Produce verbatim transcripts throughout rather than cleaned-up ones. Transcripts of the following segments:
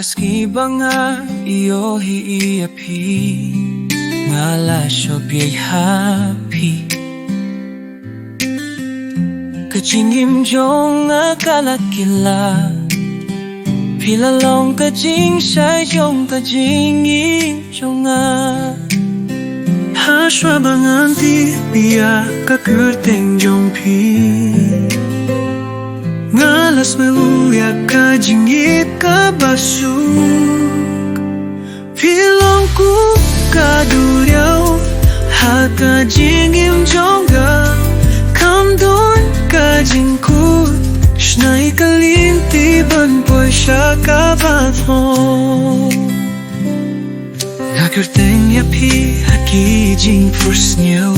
Ka sngi ba nga ïohi ïa phi, nga la shop ïa ha phi. Ka jingim jong nga ka la kylla, phi la long ka jingshai jong ka jingim jong nga. Hashwa ba ngan tip ïa ka kyrteng jong phi, nga la sngewthuh ïa ka jingïeit kaba suk. Phi long kum ka duriaw ha ka jingim jong nga. Kam don ka jingkut, shna ïa ka lynti ban poi sha kaba thong. Nga kyrteng ïa phi ha ki jingphohsniew.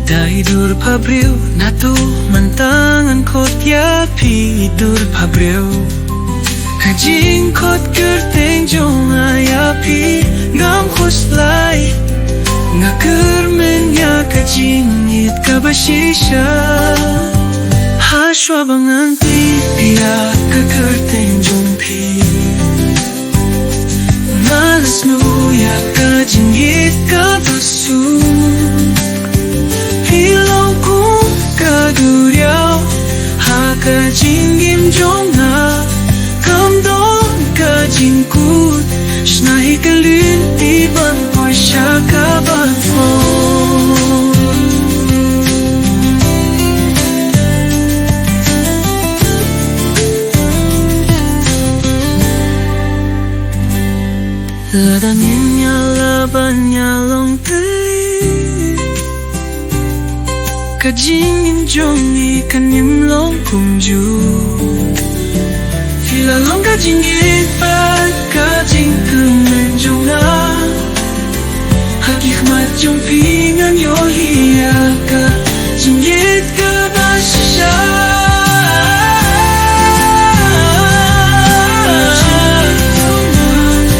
Da i dur bhabriew, naduh mynta ngan khot ïa phi i dur bhabriew. Ka jingkhot kyrteng jong nga ïa phi ngam khuslai. Nga kyrmen ïa ka jingïeit kaba shisha. Hashwa ba ngan tip ïa ka kyrteng jong phi, nga la sngewthuh ïa ka jingïeit kaba suk. Phi long kum ka duriaw ha ka jingim jong nga. Kam don ka jingkut, shna ïa ka lynti ban poi sha kaba thong. Lada ngin ïalap ban ïalong tylli, ka jingim jong ngi kan ym long kumjuh. Phi la long ka jingïeit bad ka jingkyrmen jong nga. Ha ki khmat jong phi ngan ïohi ïa ka jingïeit kaba shisha.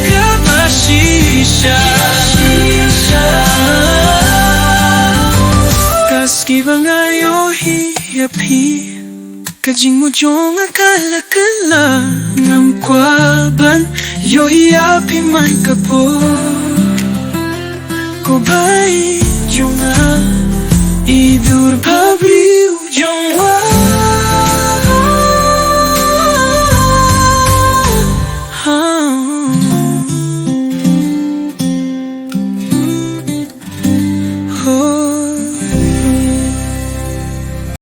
Kaba shisha. Ka sngi ba nga ïohi ïa phi, ka jingmut jong nga ka la kylla. Ngam kwah ban ïohi ïa phi man ka por. Ko bai jong nga, i dur bhabriew jong nga.